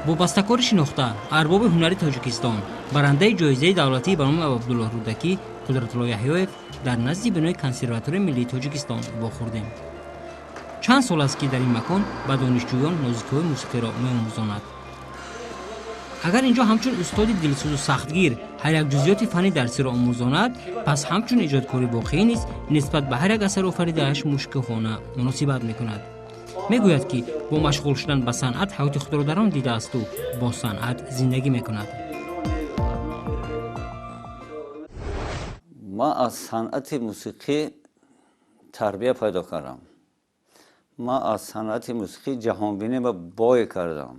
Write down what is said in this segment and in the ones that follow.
Бо бастакори шинохта, арбоби ҳунари Тоҷикистон, барандаи ҷоизаи давлатии ба номи Абуабдуллоҳ Рӯдакӣ Қудратулло Яҳёев дар назди бинои Консерваторияи миллии Тоҷикистон вохӯрдем. Чанд сол аст, ки дар ин макон ба донишҷӯён нозикиҳои мусиқиро меомӯзонад. Агар ин ҷо ҳамчун устоди дилсӯзу сахтгир ҳар як ҷузъиёти фанни дарсиро омӯзонад, пас ҳамчун эҷодкори воқеӣ низ нисбат ба ҳар як асар офаридааш мушкифона муносибат мекунад. Мегӯяд, ки бо машғул шудан ба санъат ҳаёти худро дар он дидаасту бо санъат зиндагӣ мекунад. Ман аз санъати мусиқӣ тарбия пайдо кардам. Ман аз санъати мусиқӣ ҷаҳонбинӣ ба бой кардам.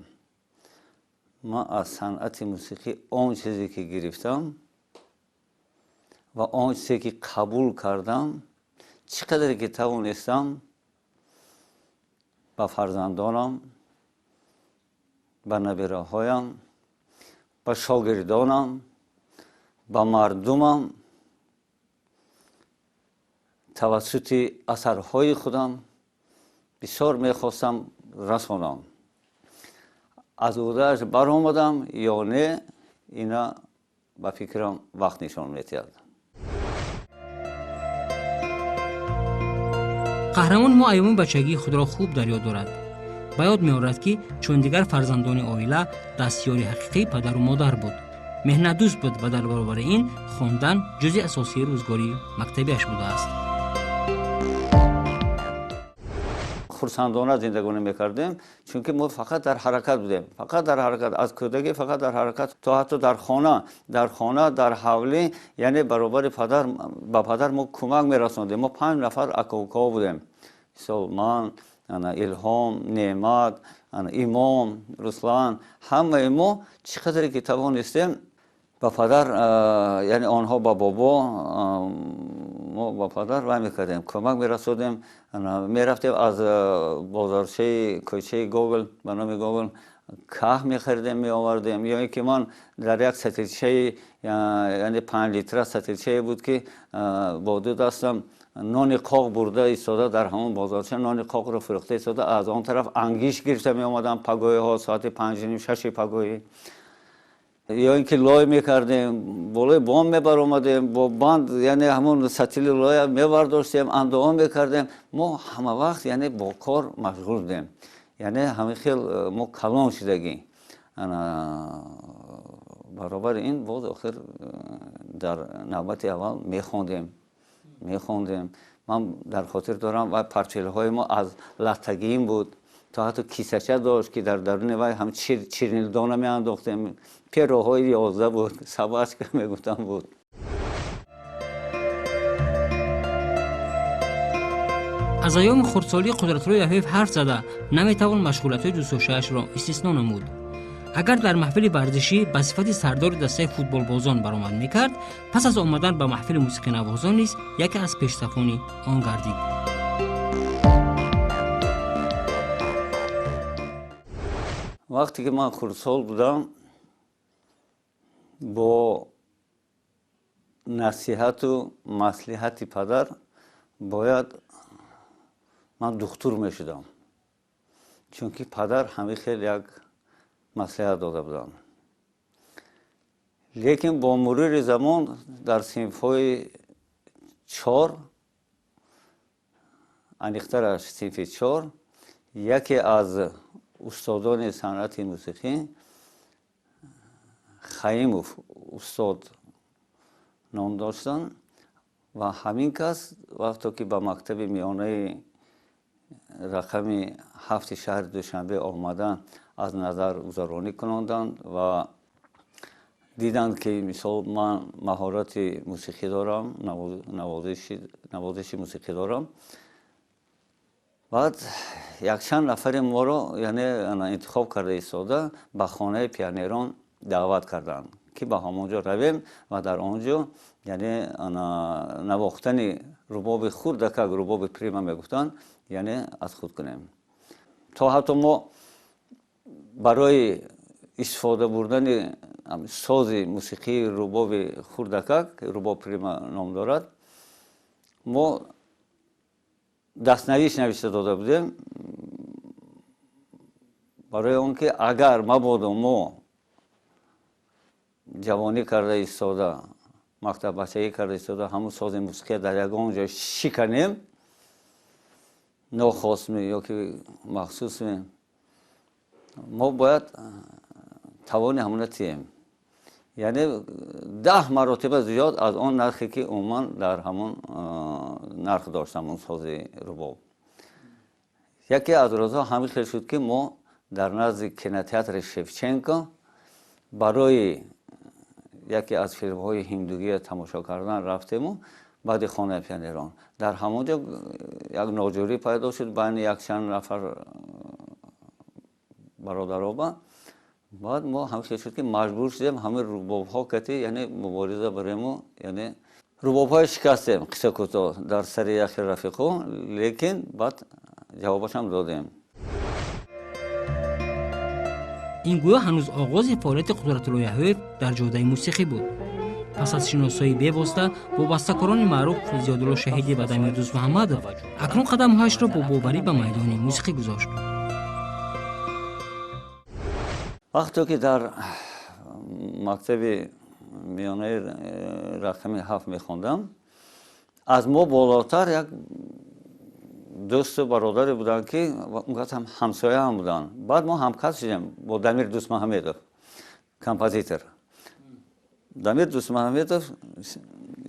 Ман аз санъати мусиқӣ он чизе ки гирифтам ва он чизе ки қабул кардам, чӣ қадаре ки тавонистам ба фарзандонам, ба набираҳоям, ба шогирдонам, ба мардумам тавассути асарҳои худам бисёр мехостам расонам. Аз ӯҳдааш баромадам ё не, ина ба фикрам вақт нишон медиҳад. Қаҳрамони мо айёми бачагии худро хуб дар ёд дорад. Ба ёд меорад, ки чун дигар фарзандони оила дастёри ҳақиқии падару модар буд, меҳнатдӯст буд ва дар баробари ин хондан ҷузъи асосии рӯзгори мактабиаш будааст. Хурсандона зиндагонӣ мекардем, чунки мо фақат дар ҳаракат будем, фақат дар ҳаракат, аз кӯдакӣ фақат дар ҳаракат, то ҳатто дар хона, дар ҳавлӣ, яъне баробари падар, ба падар мо кӯмак мерасондем. Мо 5 нафар ака-укаҳо будем. Мисол ман, Илҳом, Неъмат, Имом, Руслан, ҳамаи мо чӣ қадаре ки тавонистем ба падар, яъне онҳо ба бобо, мо ба падар вай мекардем, кӯмак мерасодем. Мерафтем аз бозорчаи кӯчаи Гогол ба номи Гогол каҳ мехаридем, меовардем. Ё ин ки ман дар як сатилчаи, яъне 5 литра сатилчае буд, ки бо ду дастам нони қоқ бурда истода дар ҳамон бозорча нони қоқро фурӯхта истода, аз он тараф ангиш гирифта меомадам пагоҳиҳо соати панҷу ним, шаши пагоҳӣ. Ё ин ки лой мекардем, болои бом мебаромадем, бо банд, яъне ҳамон сатили лоя мебардоштем, андоон мекардем. Мо ҳама вақт яъне бо кор машғул будем. Яъне ҳамин хел мо калон шудагӣ. Баробари ин боз охир дар навбати аввал мехондем. Ман дар хотир дорам ва портфелҳои мо аз латтагиим буд, то ҳатто кисача дошт, ки дар даруни вай ҳам чирнилдона меандохтем. Пероҳои 11 буд, собачка мегуфтам буд. Аз айёми хурдсолии Қудратулло Яҳёев ҳарф зада наметавон машғулиятҳои дӯстдоштаашро истисно намуд. Агар дар маҳфили варзишӣ ба сифати сардори дастаи футболбозон баромад мекард, пас аз омадан ба маҳфили мусиқинавозон низ яке аз пешсафони он гардид. Вақте ки ман хурдсол будам, бо насиҳату маслиҳати падар бояд ман духтур мешудам, чунки падар ҳамин хел як маслиҳат дода буданд. Лекин бо мурури замон дар синфҳои 4, аниқтараш синфи 4, яке аз устодони санъати мусиқӣ Хаимов устод ном доштанд ва ҳамин кас вақто ки ба мактаби миёнаи рақами 7 шаҳри Душанбе омадан, аз назар гузаронӣ кунонданд ва диданд, ки мисол ман маҳорати мусиқӣ дорам, навозиши мусиқӣ дорам. Баъд якчанд нафари моро, яъне интихоб карда истода ба хонаи пионерон даъват карданд, ки ба ҳамон ҷо равем ва дар он ҷо, яъне навохтани рубоби хурдакак, рубоби прима мегуфтанд, яъне аз худ кунем. То ҳатто мо барои истифода бурдани сози мусиқии рубоби хурдакак, рубоб прима ном дорад, мо дастнавис нависта дода будем. Барои он ки агар мабодо мо ҷавонӣ карда истода, мактаббачагӣ карда истода, ҳамун сози мусиқия дар ягон ҷой шиканем, нохостме ё ки махсусме, мо бояд тавони ҳамона тием, яъне 10 маротиба зиёд аз он нархе ки умуман дар ҳамон нарх дошт ҳамон сози рубоб. Яке аз рӯзҳо ҳамин хел шуд, ки мо дар назди кинотеатри Шевченко барои яке аз филмҳои ҳиндугия тамошо кардан рафтему баъди хонаи пионерон дар ҳамон ҷо як ноҷурӣ пайдо шуд байни якчанд нафар бародароба. Баъд мо ҳамин хел шуд, ки маҷбур шудем ҳамин рубобҳо кати, яъне мубориза барему, яъне рубобҳое шикастем, қисса кӯтоҳ, дар сари яхе рафиқо, лекин баъд ҷавобашам додем. Ин гӯё ҳанӯз оғози фаъолияти Қудратулло Яҳёев дар ҷодаи мусиқӣ буд. Пас аз шиносоии бевосита бо бастакорони маъруф Зиёдулло Шаҳидӣ ва Дамир Дӯстмуҳаммадов, акнун қадамҳояшро бо боварӣ ба майдони мусиқӣ гузошт. Вақте ки дар мактаби миёнаи рақами 7 мехондам, аз мо болотар як дӯсту бародаре буданд, ки он кас ҳам ҳамсоя ҳам буданд. Баъд мо ҳамкас шудем бо Дамир Дӯстмуҳаммедов, композитор. Дамир Дӯстмуҳаммедов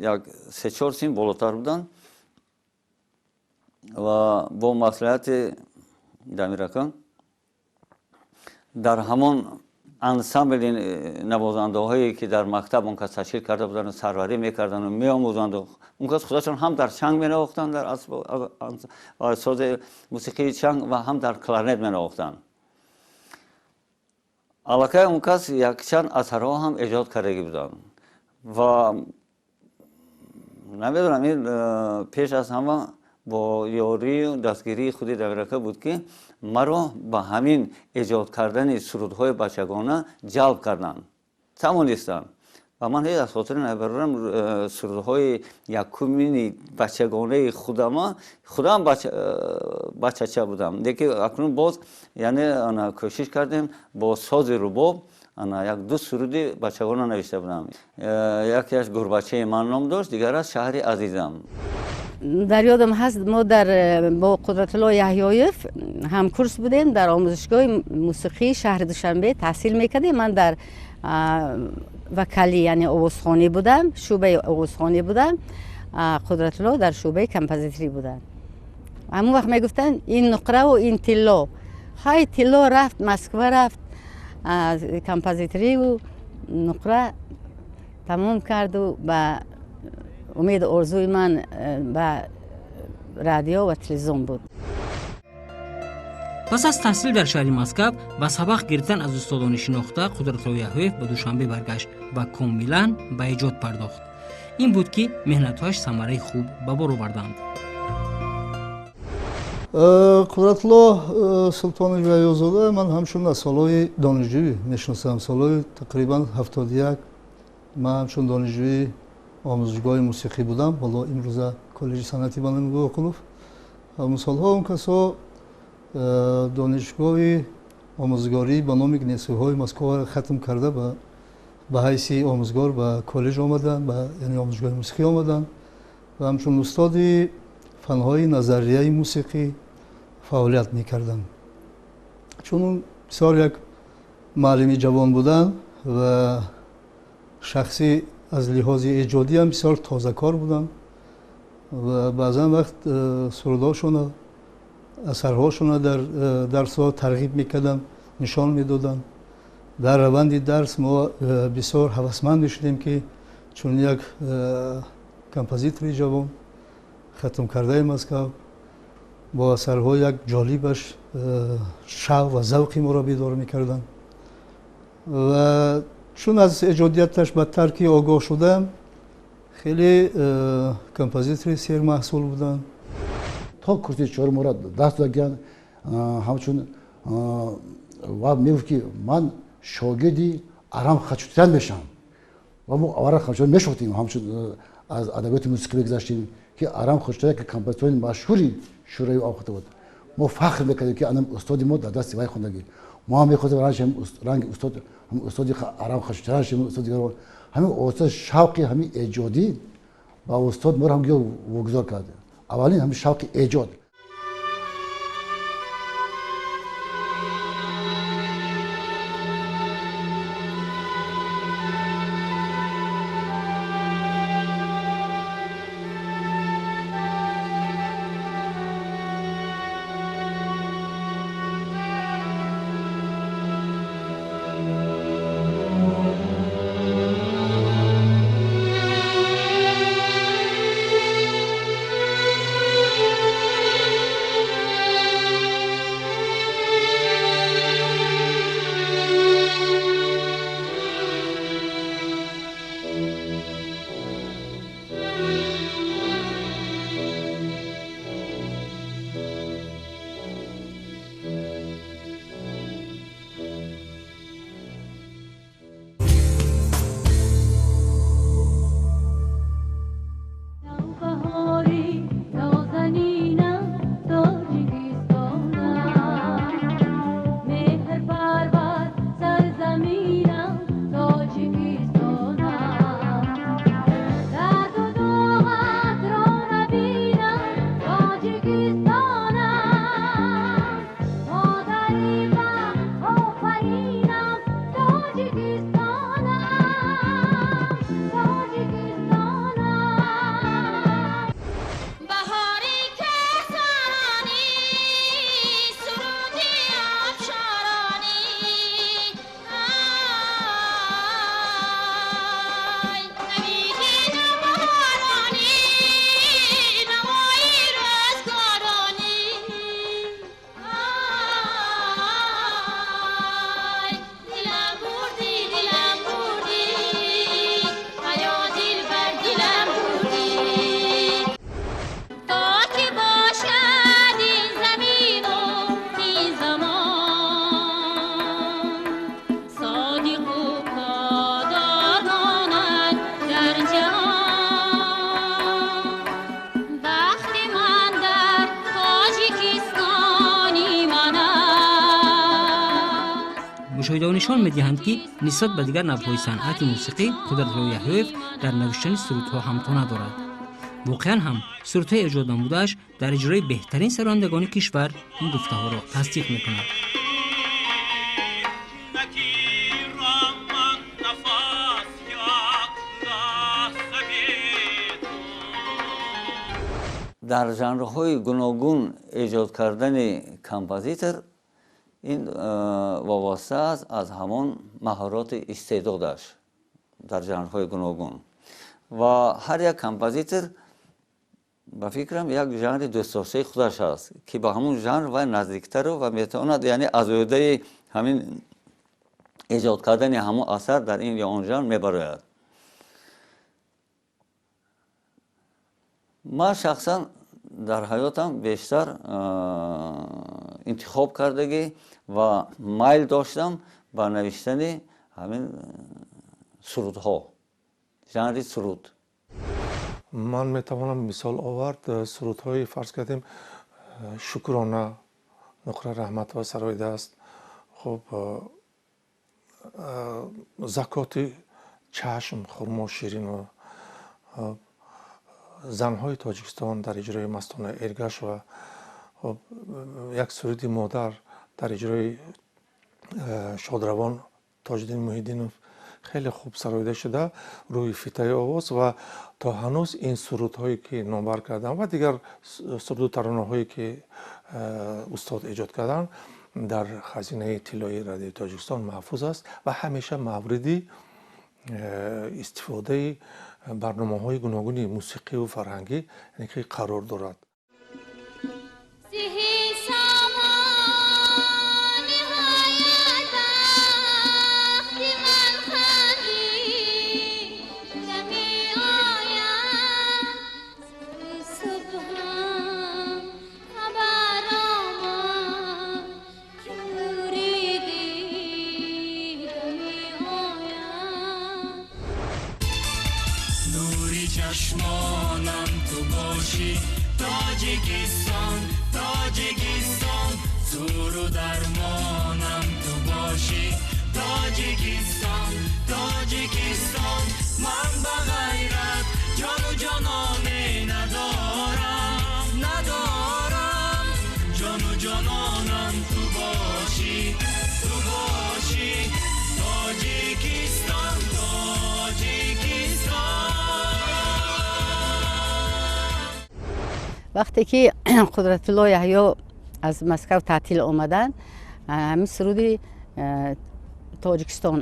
як 3-4 син болотар буданд ва бо маслиҳати Дамир ака дар ҳамон ансамбли навозандаҳое, ки дар мактаб он кас ташкил карда буданд, сарварӣ мекарданду меомӯзанду, он кас худашон ҳам дар чанг менавохтанд, дар сози мусиқии чанг, ва ҳам дар кларнет менавохтанд. Аллакай он кас якчанд асарҳо ҳам эҷод кардагӣ буданд ва намедонам, ин пеш аз ҳама бо ёрию дастгирии худи Дамирака буд, ки маро ба ҳамин эҷод кардани сурудҳои бачагона ҷалб карданд, тавонистанд. Ва ман ҳеҷ аз хотири набарам сурудҳои якумини бачагонаи худама, худам бачача будам, лекин акнун боз, яъне кӯшиш кардем бо сози рубоб як ду суруди бачагона навишта будам. Якеаш «Гурбачаи ман» ном дошт, дигараш «Шаҳри азизам». Дар ёдам ҳаст, мо дар бо Қудратулло Яҳёев ҳамкурс будем, дар омӯзишгоҳи мусиқии шаҳри Душанбе таҳсил мекардем. Ман дар вокалӣ, яъне овозхонӣ будам, шӯъбаи овозхонӣ будам, Қудратулло дар шӯъбаи композиторӣ буданд. Ҳамон вақт мегуфтанд, ин нуқраву ин тилло. Хай, тилло рафт, Москва рафт, композиторию нуқра тамом карду ба умеду орзуи ман ба радио ва телевизион буд. Пас аз таҳсил дар шаҳри Москав ва сабақ гирифтан аз устодони шинохта, Қудратулло Яҳёев ба Душанбе баргашт ва комилан ба эҷод пардохт. Ин буд, ки меҳнатҳояш самараи хуб ба бор оварданд. Қудратулло Султонович Яҳёзода ман ҳамчун аз солҳои донишҷӯӣ мешиносам. Солҳои тақрибан 71 ман ҳамчун донишҷӯи омӯзишгоҳи мусиқӣ будам, ҳоло имрӯза коллеҷи санъати ба номи Бобоқулов. Ҳамон солҳо он касо донишгоҳи омӯзгорӣ ба номи Гнесиҳои Москва хатм карда, ба ҳайси омӯзгор ба коллеҷ омаданд, яъне омӯзишгоҳи мусиқӣ омаданд ва ҳамчун устоди фанҳои назарияи мусиқӣ фаъолият мекарданд. Чун он бисёр як муаллими ҷавон буданд ва шахси аз лиҳози эҷодиам бисёр тозакор буданд ва баъзан вақт сурудҳошона, асарҳошона дар дарсҳо тарғиб мекарданд, нишон медоданд. Дар раванди дарс мо бисёр ҳавасманд мешудем, ки чун як композитори ҷавон, хатмкардаи Москав, бо асарҳои як ҷолибаш шавқ ва завқи моро бедор мекарданд. Ва чун аз эҷодияташ ба тарки огоҳ шудам, хеле композитори сермаҳсул буданд. То курси чорум моро даст додагиянд, ҳамчун ва мегуфт, ки ман шогирди Арам Хачатурян мешавам. Ва мо Арам Хачатурян мешохтем, ҳамчун аз адабиёти мусиқӣ мегузаштем, ки Арам Хачатурян ки композитори машҳури Шӯравӣ охта буд. Мо фахр мекардем, ки анам устоди мо дар дасти вай хондагӣ. Мо ҳам мехостем ранги устод, устоди Арам Хачатурян шем, устод дигар. Ҳамин оҳиста шавқи ҳамин эҷодӣ ба устод моро ҳам вогузор кард. Аввалин ҳамин шавқи эҷод. Мушоҳидаҳо нишон медиҳанд, ки нисбат ба дигар навъҳои санъати мусиқӣ Қудратулло Яҳёев дар навиштани сурудҳо ҳамто надорад. Воқеан ҳам сурудҳои эҷод намудааш дар иҷрои беҳтарин сарояндагони кишвар ин гуфтаҳоро тасдиқ мекунад. Дар жанрҳои гуногун эҷод кардани композитор ин вобаста аст аз ҳамон маҳорати истеъдодаш дар жанрҳои гуногун. Ва ҳар як композитор ба фикрам як жанри дӯстдоштаи худаш ҳаст, ки ба ҳамон жанр вай наздиктару ва метавонад, яъне аз ӯҳдаи ҳамин эҷод кардани ҳамон асар дар ин ё он жанр мебарояд. Ман шахсан дар ҳаётам бештар интихоб кардагӣ ва майл доштам ба навиштани ҳамин сурудҳо, жанри суруд. Ман метавонам мисол овард сурудҳои, фарз кардем, Шукрона Нуқра Раҳматова сароидааст, хуб, Закоти чашм Хурмо Ширинова, Занҳои Тоҷикистон дар иҷрои Мастона Эргашова, хуб, як суруди модар дар иҷрои шодравон Тоҷиддин Муҳиддинов хеле хуб сароида шуда рӯи фитаи овоз. Ва то ҳанӯз ин сурудҳое ки номбар кардам ва дигар суруду таронаҳое ки устод эҷод карданд дар хазинаи тиллоии Радиои Тоҷикистон маҳфуз аст ва ҳамеша мавриди истифодаи барномаҳои гуногуни мусиқиву фарҳангӣ яъне ки қарор дорад. Чашмонам ту бошӣ, Тоҷикистон, Тоҷикистон, зуру дармонам ту. Тоҷикистон, Тоҷикистон, ман ба ғайрат ҷону ҷононе надорам, надорам. Ҷону ҷононам ту бошӣ, ту бошӣ. Тоҷикистон, Тоҷикистон. Вақте ки Қудратулло Яҳё аз Москав таътил омаданд, ҳамин суруди Тоҷикистон,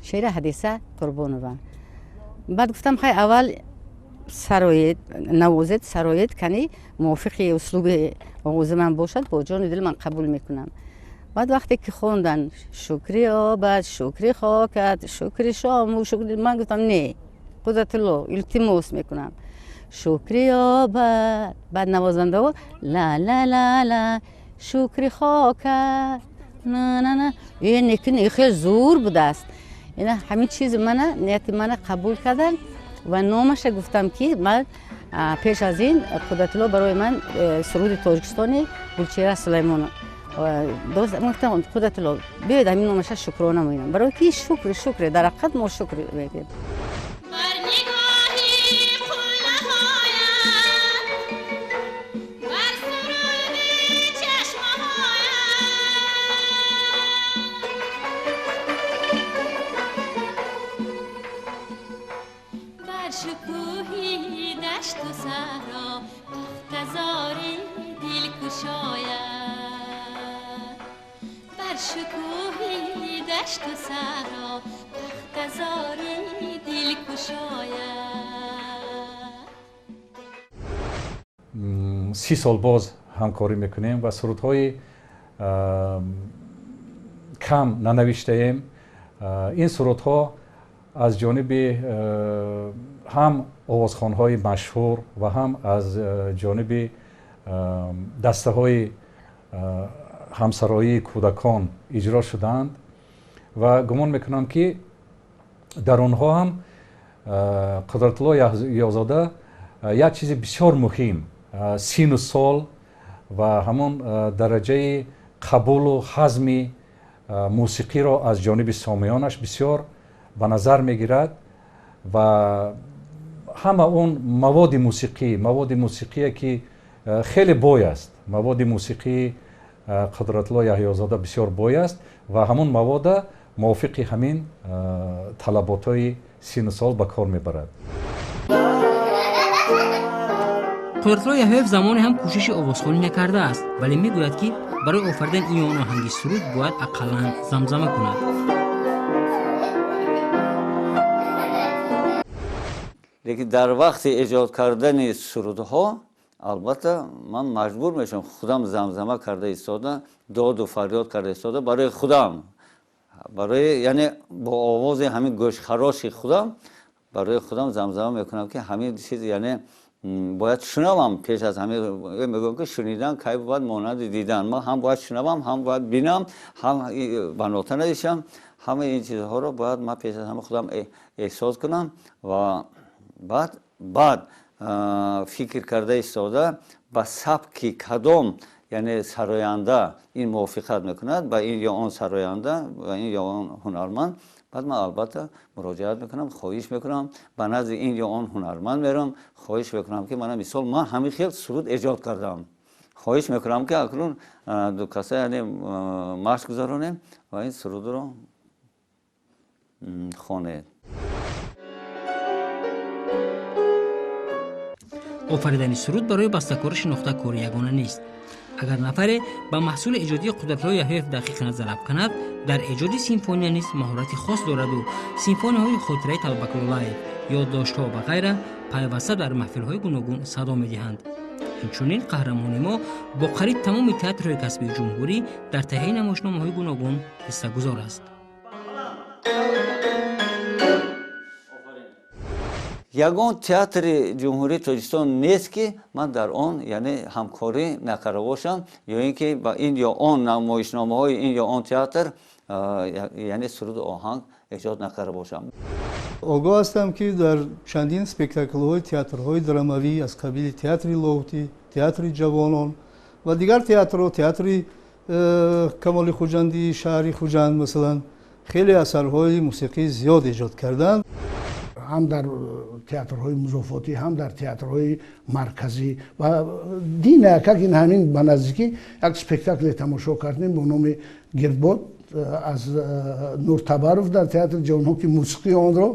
шеъри Ҳадиса Қурбонова. Баъд гуфтам, хай, аввал сароед, навозед, сароед, кани мувофиқи услуби овози ман бошад, бо ҷону дил ман қабул мекунам. Баъд вақте ки хондан, шукри обад, шукри хокат, шукри шому шукри, ман гуфтам, не, Қудратулло, илтимос мекунам, шукри обад. Баъд навозандаҳо ла ла ла ла, шукри хокат, на на на, э некин хеле зур будааст. Ина ҳамин чиз мана нияти мана қабул карданд ва номаша гуфтам, ки ман пеш аз ин Қудратулло барои ман суруди Тоҷикистони Гулчеҳра Сулаймонова гуфтам, Қудратулло, биёед, ҳамин номаша Шукрона меоям, барои ки шукри, шукре, дар ҳақиқат мо шукр мегӯем. Бар нигоҳи қуллаҳоят, бар суруди чашмаҳоят. Бар шукӯҳи дашту саҳро пахтазори дилкушояд, бар шукӯҳи дашту саҳро пахтазори дилкушояд. 30 сол боз ҳамкорӣ мекунем ва сурудҳои кам нанавиштаем. Ин сурудҳо аз ҷониби ҳам овозхонҳои машҳур ва ҳам аз ҷониби дастаҳои ҳамсароии кӯдакон иҷро шудаанд ва гумон мекунам, ки дар онҳо ҳам Қудратулло Яҳёзода як чизи бисёр муҳим, сину сол ва ҳамон дараҷаи қабулу ҳазми мусиқиро аз ҷониби сомиёнаш бисёр ба назар мегирад ва ҳама он маводи мусиқӣ, маводи мусиқие ки хеле бой аст, маводи мусиқии Қудратулло Яҳёзода бисёр бой аст ва ҳамон мавода мувофиқи ҳамин талаботҳои сину сол ба кор мебарад. Қудратулло Яҳёев замоне ҳам кӯшиши овозхонӣ накардааст, вале мегӯяд, ки барои офаридани ин ё он оҳанги суруд бояд ақаллан замзама кунад. Лекин дар вақти эҷод кардани сурудҳо, албатта, ман маҷбур мешавам худам замзама карда истода, доду фарёд карда истода барои худам, барои, яъне бо овози ҳамин гӯшхароши худам барои худам замзама мекунам, ки ҳамин чиз, яъне бояд шунавам. Пеш аз ҳамин мегӯям, ки шунидан кай бувад монанди дидан. Ман ҳам бояд шунавам, ҳам бояд бинам, ҳам ба нота навишам. Ҳамаи ин чизҳоро бояд ман пеш аз ҳама худам эҳсос кунам ва баъд фикр карда истода, ба сабки кадом, яъне сароянда ин мувофиқат мекунад, ба ин ё он сароянда, ба ин ё он ҳунарманд. Баъд ман албатта муроҷиат мекунам, хоҳиш мекунам, ба назди ин ё он ҳунарманд мерам, хоҳиш мекунам, ки мана мисол ман ҳамин хел суруд эҷод кардам, хоҳиш мекунам, ки акнун ду каса, яъне машқ гузаронем ва ин сурудро хонед. Офаридани суруд барои бастакори шинохта кори ягона нест. Агар нафаре ба маҳсули эҷодии Қудратулло Яҳёев дақиқ назар афканад, дар эҷоди симфония низ маҳорати хос дораду симфонияҳои Хотираи Талбакуллаев, ёддоштҳо ва ғайра пайваста дар маҳфилҳои гуногун садо медиҳанд. Инчунин қаҳрамони мо бо қариб тамоми театрҳои касбии ҷумҳурӣ дар таҳияи намоишномаҳои гуногун ҳиссагузор аст. Ягон театри Ҷумҳурии Тоҷикистон нест, ки ман дар он, яъне ҳамкорӣ накарда бошам ё ин ки ба ин ё он намоишномаҳои ин ё он театр, яъне суруду оҳанг эҷод накарда бошам. Огоҳ ҳастам, ки дар чандин спектаклҳои театрҳои драмавӣ аз қабили Театри Лоҳутӣ, Театри ҷавонон ва дигар театрҳо, Театри Камоли Хуҷандии шаҳри Хуҷанд, масалан, Хеле асарҳои мусиқии зиёд эҷод карданд. Ҳам дар театрҳои музофотӣ, ҳам дар театрҳои марказӣ. Ва дина якак ин ҳамин ба наздикӣ як спектакле тамошо кардем бо номи Гирдбод аз Нуртабаров дар театри ҷавонҳо, ки мусиқии онро,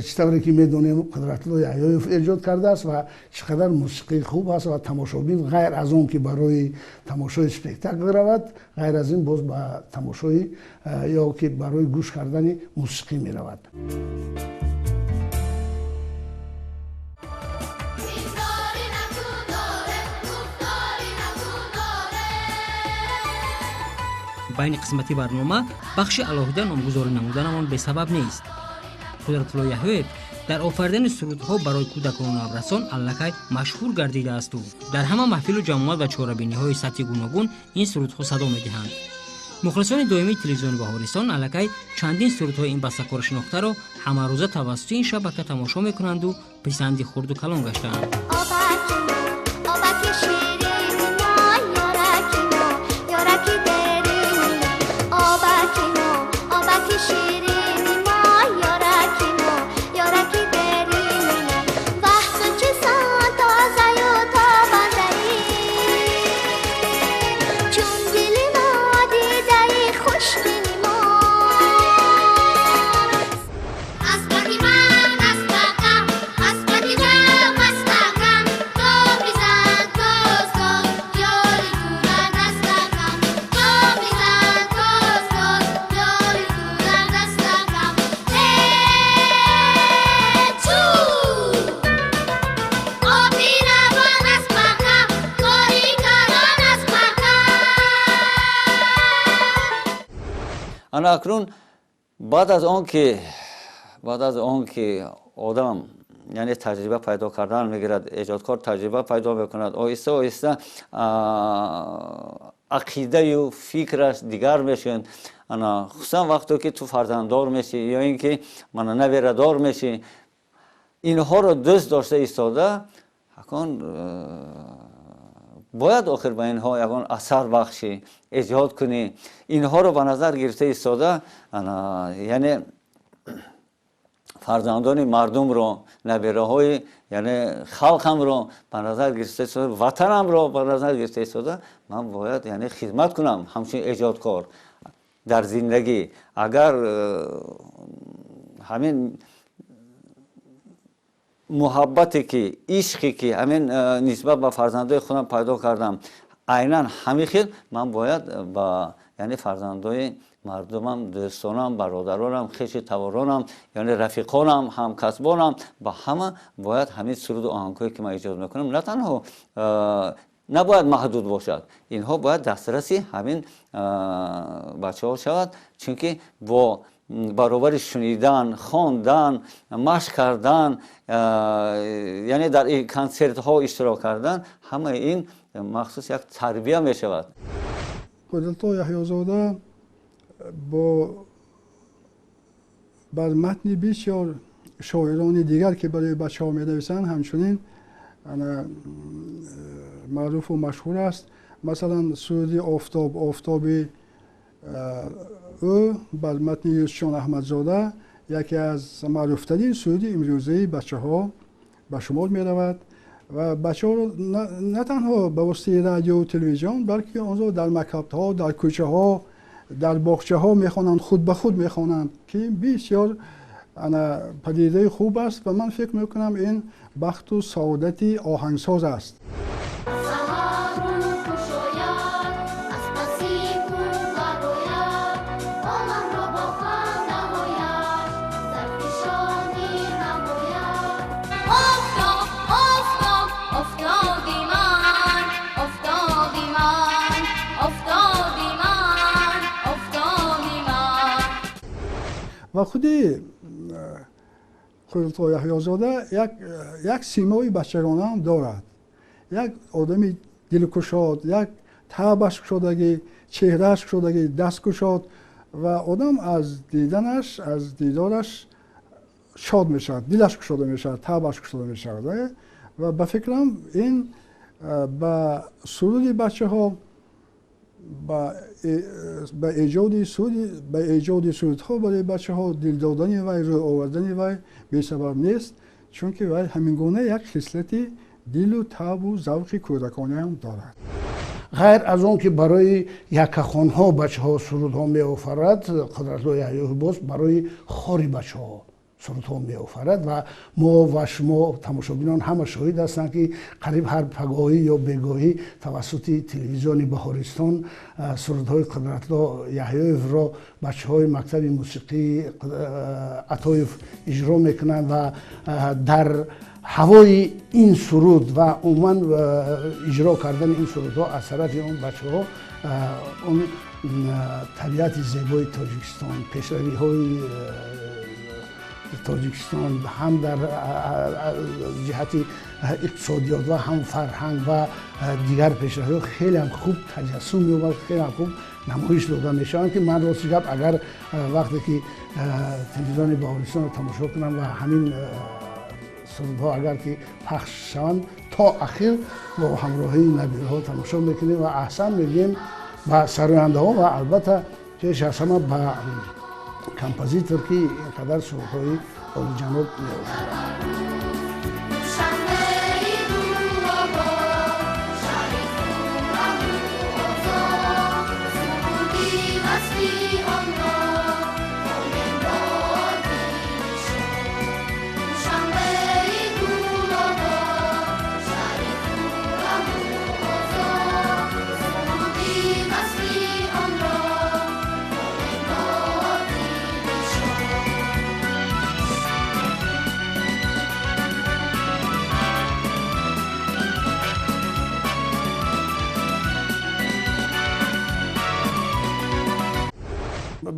чӣ тавре ки медонем, Қудратулло Яҳёев эҷод кардааст ва чӣ қадар мусиқии хуб аст ва тамошобин ғайр аз он ки барои тамошои спектакл равад, ғайр аз ин боз ба тамошои ё ки барои гӯш кардани мусиқӣ меравад. Байни қисмати барнома бахши алоҳида номгузорӣ намуданамон бесабаб нест. Қудратулло Яҳёев дар офаридани сурудҳо барои кӯдакону наврасон аллакай машҳур гардидаасту дар ҳама маҳфилу ҷамоат ва чорабиниҳои сатҳи гуногун ин сурудҳо садо медиҳанд. Мухлисони доимии телевизиони Баҳористон аллакай чандин сурудҳои ин бастакоршинохтаро ҳамарӯза тавассути ин шабака тамошо мекунанду писанди хурду калон гаштаанд. Ана акнун баъд аз он ки одам, яъне таҷриба пайдо кардан мегирад, эҷодкор таҷриба пайдо мекунад, оҳиста оҳиста ақидаю фикраш дигар мешаванд. Ана хусусан вақте ки ту фарзанддор мешӣ ё ин ки мана наберадор мешӣ, инҳоро дӯст дошта истода акун бояд охир ба инҳо ягон асар бахшӣ, эҷод кунӣ. Инҳоро ба назар гирифта истода, яъне фарзандони мардумро, набераҳои яъне халқамро ба назар гирифта истода, ватанамро ба назар гирифта истода, ман бояд яъне хизмат кунам ҳамчун эҷодкор дар зиндагӣ. Агар ҳамин муҳаббате ки, ишқе ки ҳамин нисбат ба фарзандои худам пайдо кардам, айнан ҳамин хел ман бояд ба яъне фарзандои мардумам, дӯстонам, бародаронам, хеши таворонам, яъне рафиқонам, ҳамкасбонам, ба ҳама бояд ҳамин суруду оҳангҳое ки ман эҷод мекунам на танҳо набояд маҳдуд бошад, инҳо бояд дастраси ҳамин бачаҳо шавад, чунки бо баробари шунидан, хондан, машқ кардан, яъне дар консертҳо иштирок кардан, ҳамаи ин махсус як тарбия мешавад. Қудратулло Яҳёзода бо бар матни бисёр шоирони дигар, ки барои бачаҳо менависанд, ҳамчунин маъруфу машҳур аст. Масалан, суруди Офтоб, офтоби ӯ бар матни Юсуфҷон Аҳмадзода яке аз маъруфтарин суруди имрӯзаи бачаҳо ба шумор меравад ва бачаҳоро на танҳо ба воситаи радиову телевизион, балки онро дар мактабҳо, дар кӯчаҳо, дар боғчаҳо мехонанд, худ ба худ мехонанд, ки бисёр падидаи хуб аст ва ман фикр мекунам ин бахту саодати оҳангсоз аст. Ва худи Қудратулло Яҳёзода як симои бачагонаам дорад, як одами дилкушод, як табаш кушодагӣ, чеҳрааш кушодагӣ, дасткушод ва одам аз диданаш, аз дидораш шод мешавад, дилаш кушода мешавад, табаш кушода мешавад. Ва ба фикрам ин ба суруди бачаҳо Ба эҷоди сурудҳо барои бачаҳо дил додани вай, рӯ овардани вай бесабаб нест, чунки вай ҳамин гуна як хислати дилу табу завқи кӯдаконаам дорад. Ғайр аз он ки барои яккахонҳо бачаҳо сурудҳо меофарад, Қудратулло Яҳёев боз барои хори бачаҳо сурудҳо меофарад ва мо ва шумо тамошобинон ҳама шоҳид ҳастанд, ки қариб ҳар пагоҳӣ ё бегоҳӣ тавассути телевизиони Баҳористон сурудҳои Қудратулло Яҳёевро бачаҳои мактаби мусиқии Атоев иҷро мекунанд ва дар ҳавои ин суруд ва умуман иҷро кардани ин сурудҳо аз тарафи он бачаҳо он табиати зебои Тоҷикистон, пешравиҳои Тоҷикистон ҳам дар ҷиҳати иқтисодиёт ва ҳам фарҳанг ва дигар пешравиҳо хеле ҳам хуб таҷассум меёбад, хеле ҳам хуб намоиш дода мешаванд, ки ман рости гап агар вақте ки телевизиони Баҳористонро тамошо кунам ва ҳамин сурудҳо агар ки пахш шаванд, то ахир бо ҳамроҳии набираҳо тамошо мекунем ва аҳсан мегӯем ба сарояндаҳо ва албатта пеш аз ҳама ба композитор, ки ин қадар сурудҳои олиҷаноб меофарад.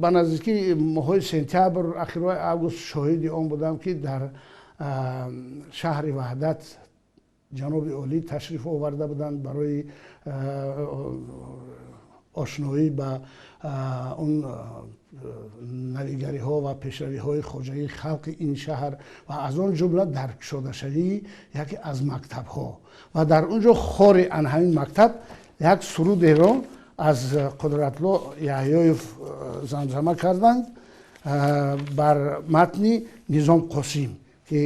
Ба наздикӣ моҳҳои сентябр, ахирҳои август шоҳиди он будам, ки дар шаҳри Ваҳдат ҷаноби олӣ ташриф оварда буданд барои ошноӣ ба он навигариҳо ва пешравиҳои хоҷагии халқи ин шаҳр ва аз он ҷумла дар кушодашавии яке аз мактабҳо. Ва дар он ҷо хори ан ҳамин мактаб як сурудеро аз Қудратулло Яҳёев замзама карданд бар матни Низом Қосим, ки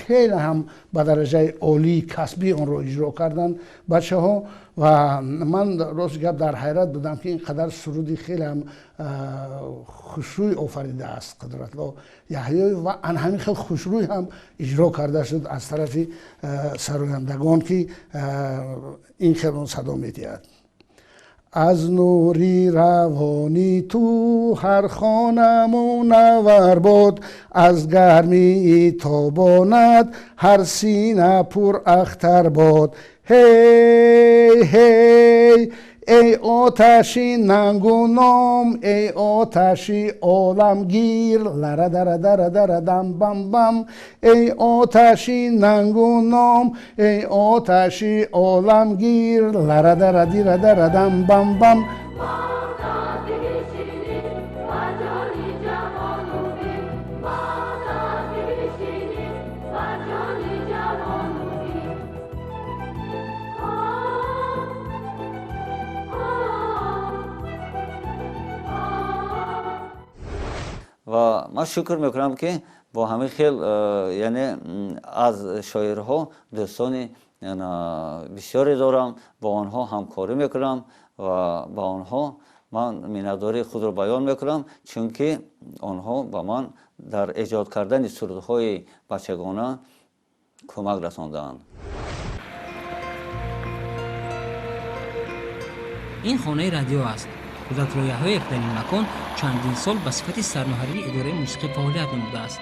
хеле ҳам ба дараҷаи олии касбӣ онро иҷро карданд бачаҳо. Ва ман рост гап дар ҳайрат будам, ки ин қадар суруди хеле ҳам хушрӯй офаридааст Қудратулло Яҳёев ва ан ҳамин хел хушрӯй ҳам иҷро карда шуд аз тарафи сарояндагон, ки ин хел он садо медиҳад. Аз нури равони ту ҳар хона мунаввар бод, аз гармии тобонат ҳар сина пур ахтар бод. Ҳей ҳей эй оташи нангу ном, эй оташи оламгир, лара дара дара дара дам бам бам, эй оташи нангу ном, эй оташи оламгир, лара дара дира дара дам бам бам. Ва ман шукр мекунам, ки бо ҳамин хел, яъне аз шоирҳо дӯстони бисёре дорам, бо онҳо ҳамкорӣ мекунам ва ба онҳо ман миннатдории худро баён мекунам, чунки онҳо ба ман дар эҷод кардани сурудҳои бачагона кӯмак расондаанд. Ин хонаи радио аст. Қудратулло Яҳёев дар ин макон чандин сол ба сифати сармуҳаррири идораи мусиқӣ фаъолият намудааст.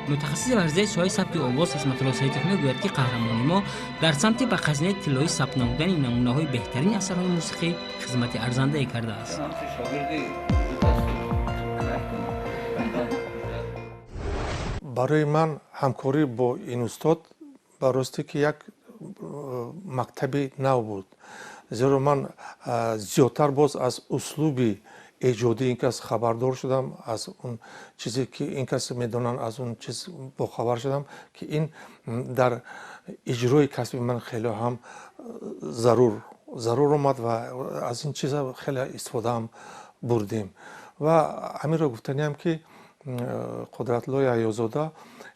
Мутахассиси варзидаи соҳаи сабти овоз Исматулло Саидов мегӯяд, ки қаҳрамони мо дар самти ба хазинаи тиллоӣ сабт намудани намунаҳои беҳтарини асарҳои мусиқӣ хизмати арзандае кардааст. Барои ман ҳамкорӣ бо ин устод ба ростӣ ки як мактаби нав буд, зеро ман зиёдтар боз аз услуби эҷодии ин кас хабардор шудам, аз он чизе ки ин кас медонанд, аз он чиз бохабар шудам, ки ин дар иҷрои касби ман хеле ҳам зарур зарур омад ва аз ин чиза хеле истифодаам бурдем. Ва ҳаминро гуфтаниам, ки Қудратулло Яҳёзода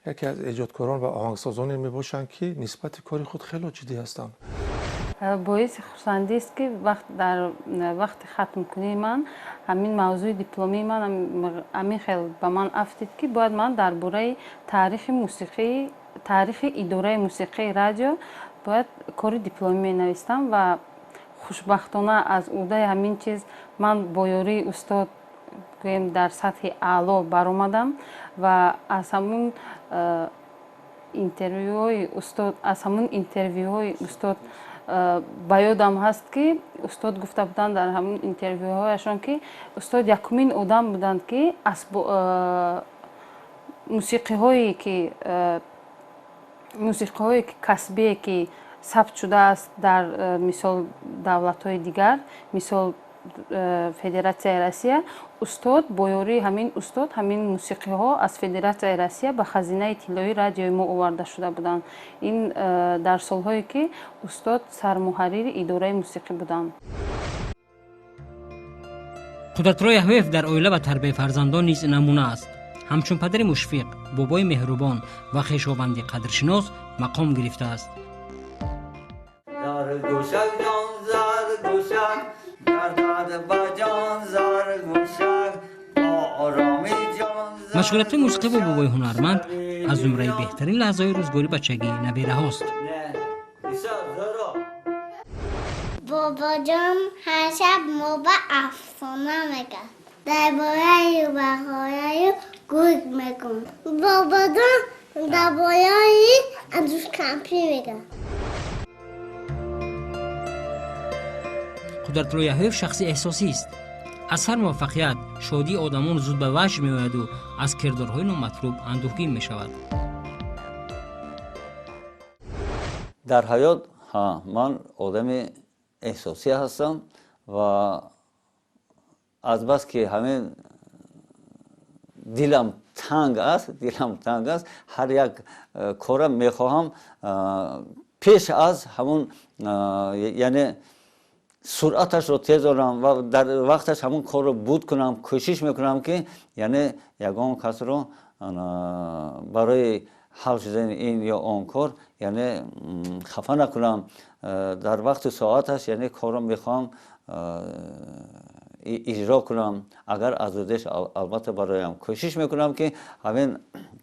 яке аз эҷодкорон ва оҳангсозоне мебошанд, ки нисбати кори худ хело ҷиддӣ ҳастанд. Боиси хурсандист, ки дар вақти хатмкунии ман ҳамин мавзӯи дипломии ман ҳамин хел ба ман афтид, ки бояд ман дар бораи таърихи мусиқӣ, таърихи идораи мусиқии радио бояд кори дипломӣ менавистам. Ва хушбахтона аз уҳдаи ҳамин чиз ман бо ёрии устод, гӯем, дар сатҳи аъло баромадам. Ва аз ҳамун интервюҳои устод, аз ҳамун интервюҳои устод ба ёдам ҳаст, ки устод гуфта буданд дар ҳамун интервюҳояшон, ки устод якумин одам буданд, ки мусиқиҳое ки касбие ки сабт шудааст дар, мисол, давлатҳои дигар, мисол, Федератсияи Россия, устод бо ёрии ҳамин устод ҳамин мусиқиҳо аз Федератсияи Россия ба хазинаи тиллоии радиои мо оварда шуда буданд. Ин дар солҳое ки устод сармуҳаррири идораи мусиқӣ буданд. Қудратулло Яҳёев дар оила ва тарбияи фарзандон низ намуна аст. Ҳамчун падари мушфиқ, бобои меҳрубон ва хешованди қадршинос мақом гирифтааст. Заргӯшак, ҷон заргӯшак, гардад ба ҷон заргӯшак, бо ороми ҷон. Машғулиятҳои мусиқӣ бо бобои ҳунарманд аз зумраи беҳтарин лаҳзаҳои рӯзгори бачагии набераҳост. Бобоҷон ҳар шаб мо ба афсона мегӯяд, дар бораи бақораю гург мегӯяд. Бобоҷон дар бораи андӯшкампир мегӯяд. Қудратулло Яҳёев шахси эҳсосист. Аз ҳар муваффақият, шодии одамон зуд ба ваҷд меояду аз кирдорҳои номатлуб андӯҳгин мешавад. Дар ҳаёт ман одами эҳсосӣ ҳастам ва азбаски ҳамин дилам танг аст, дилам танг аст, ҳар як кора мехоҳам пеш аз ҳамун, яъне суръаташро тез орам ва дар вақташ ҳамун корро буд кунам. Кӯшиш мекунам, ки яъне ягон касро барои ҳал шудани ин ё он кор, яъне, хафа накунам. Дар вақту соаташ, яъне, корро мехоҳам иҷро кунам, агар аз уҳдаш албатта бароям. Кӯшиш мекунам, ки ҳамин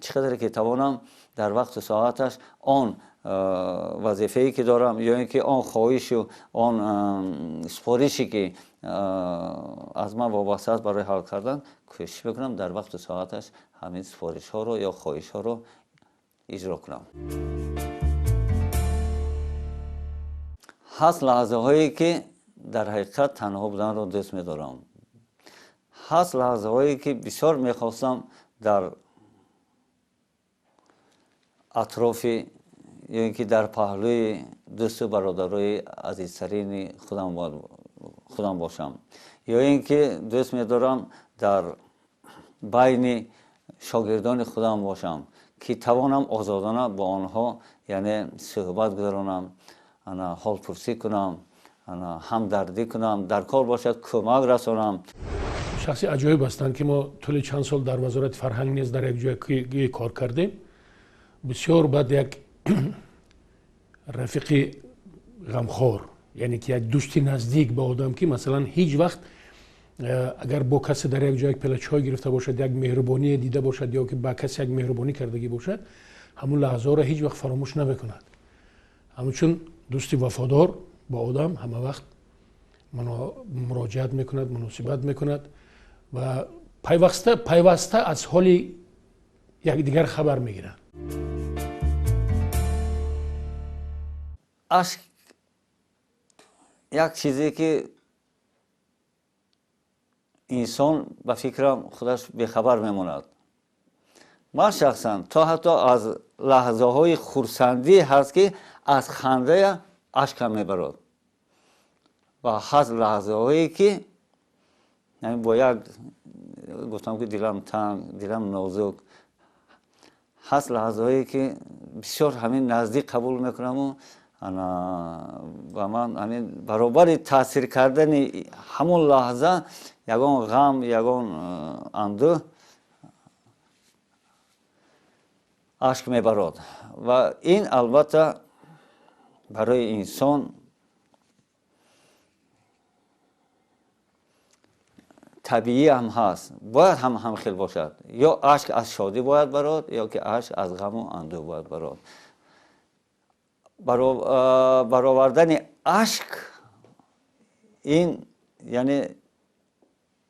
чӣ қадре ки тавонам, дар вақту соаташ он вазифае ки дорам ё ин ки он хоҳишу он супорише ки аз ман вобаста аст барои ҳал кардан, кӯшиш мекунам дар вақту соаташ ҳамин супоришҳоро ё хоҳишҳоро иҷро кунам. Ҳаст лаҳзаҳое ки дар ҳақиқат танҳо буданро дӯст медорам. Ҳаст лаҳзаҳое ки бисёр мехостам дар атрофи ё ин ки дар паҳлӯи дӯсту бародарои азизтарини худам бошам, ё ин ки дӯст медорам дар байни шогирдони худам бошам, ки тавонам озодона бо онҳо, яъне, суҳбат гузаронам, ҳолпурсӣ кунам, ҳамдардӣ кунам, дар кор бошад, кӯмак расонам. Шахси аҷоиб ҳастанд, ки мо тӯли чанд сол дар Вазорати фарҳанг низ дар як ҷое кор кардем. Бисёр баъд як рафиқи ғамхор, яъне ки як дӯсти наздик ба одам, ки масалан ҳеҷ вақт агар бо касе дар як ҷо як пиёла чой гирифта бошад, як меҳрубоние дида бошад ё ки ба касе як меҳрубонӣ кардагӣ бошад, ҳамун лаҳзаҳоро ҳеҷ вақт фаромӯш намекунад. Ҳамчун дӯсти вафодор ба одам ҳама вақт муроҷиат мекунад, муносибат мекунад ва пайваста пайваста аз ҳоли якдигар хабар мегирад. Ашк як чизе ки инсон, ба фикрам, худаш бехабар мемонад. Ман шахсан то ҳатто аз лаҳзаҳои хурсандӣ ҳаст, ки аз хандая ашкам мебарод, ва ҳаст лаҳзаҳое ки бо як гуфтам, ки дилам танг, дилам нозук ҳаст, лаҳзаҳое ки бисёр ҳамин наздик қабул мекунаму. Ба ман ҳамин баробари таъсир кардани ҳамон лаҳза ягон ғам, ягон андӯҳ ашк мебарод. Ва ин албатта барои инсон табиӣ ҳам ҳаст, бояд ҳам ҳамхел бошад. Ё ашк аз шодӣ бояд барод, ё ки ашк аз ғаму андӯҳ бояд барод. Баровардани ашк ин яъне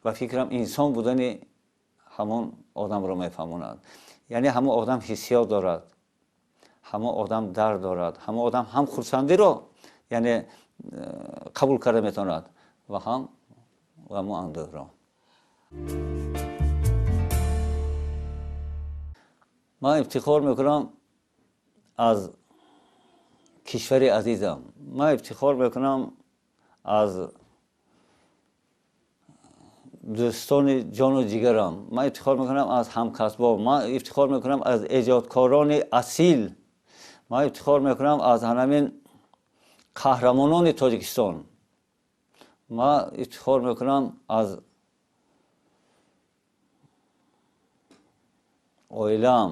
ба фикрам инсон будани ҳамон одамро мефаҳмонад. Яъне ҳамон одам ҳиссиёт дорад, ҳамон одам дард дорад, ҳамон одам ҳам хурсандиро яъне қабул карда метавонад ва ҳам ғаму андӯҳро. Ман ифтихор мекунам аз кишвари азизам, ман ифтихор мекунам аз дӯстони ҷону ҷигарам, ман ифтихор мекунам аз ҳамкасбом, ман ифтихор мекунам аз эҷодкорони асил, ман ифтихор мекунам аз ҳамин қаҳрамонони Тоҷикистон, ман ифтихор мекунам аз оилаам,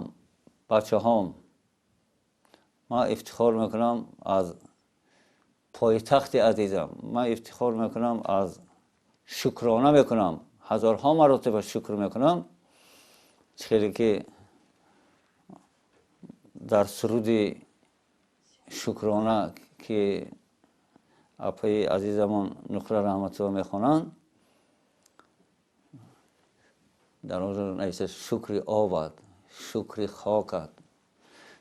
бачаҳом, ман ифтихор мекунам аз пойтахти азизам, ман ифтихор мекунам аз шукрона мекунам, ҳазорҳо маротиба шукр мекунам, хеле ки дар суруди шукрона ки апаи азизамон Нуқра Раҳматулло мехонанд, дар он ҷо навишта шукри обат, шукри хокат,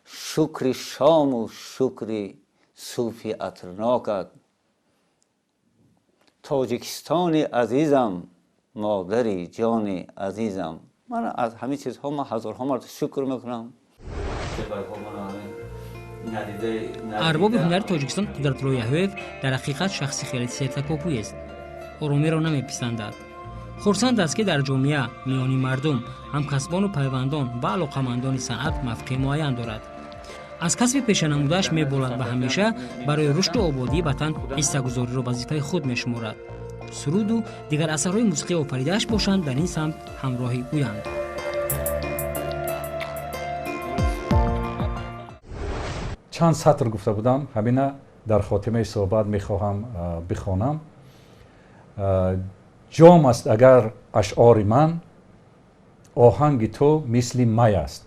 шукри шому шукри сӯфи атрнокат, Тоҷикистони азизам, модари ҷони азизам. Ман аз ҳамин чизҳо ман ҳазорҳо маротиба шукр мекунам. Арбоби ҳунари Тоҷикистон Қудратулло Яҳёев дар ҳақиқат шахси хеле сертакопӯест. Оромиро намеписандад. Хурсанд аст, ки дар ҷомеа миёни мардум, ҳамкасбону пайвандон ва алоқамандони санъат мавқеи муайян дорад. Аз касби пешанамудааш меболад ва ҳамеша барои рушду ободии ватан ҳиссагузориро вазифаи худ мешуморад. Суруду дигар асарҳои мусиқии офаридааш бошанд, дар ин самт ҳамроҳи ӯянд. Чанд сатр гуфта будам, ҳамина дар хотимаи суҳбат мехоҳам бихонам. Ҷом аст агар ашъори ман, оҳанги ту мисли май аст.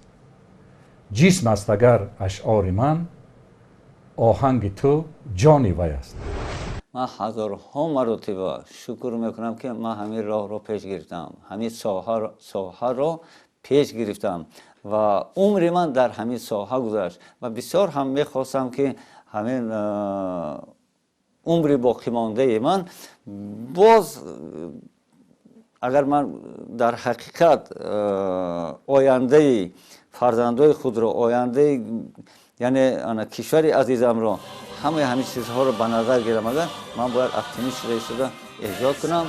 Ҷисм аст агар ашъори ман, оҳанги ту ҷони вай аст. Ман ҳазорҳо маротиба шукр мекунам, ки ман ҳамин роҳро пеш гирифтам, ҳамин соҳаро пеш гирифтам ва умри ман дар ҳамин соҳа гузашт ва бисёр ҳам мехостам, ки ҳамин умри боқимондаи ман боз агар ман дар ҳақиқат ояндаи фарзандои худро, ояндаи яъне кишвари азизамро, ҳамаи ҳамин чизҳоро ба назар гирам, агар ман бояд оптимист шуда истода эҷод кунам,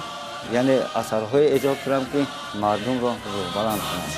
яъне асарҳое эҷод кунам, ки мардумро рӯҳбаланд кунам.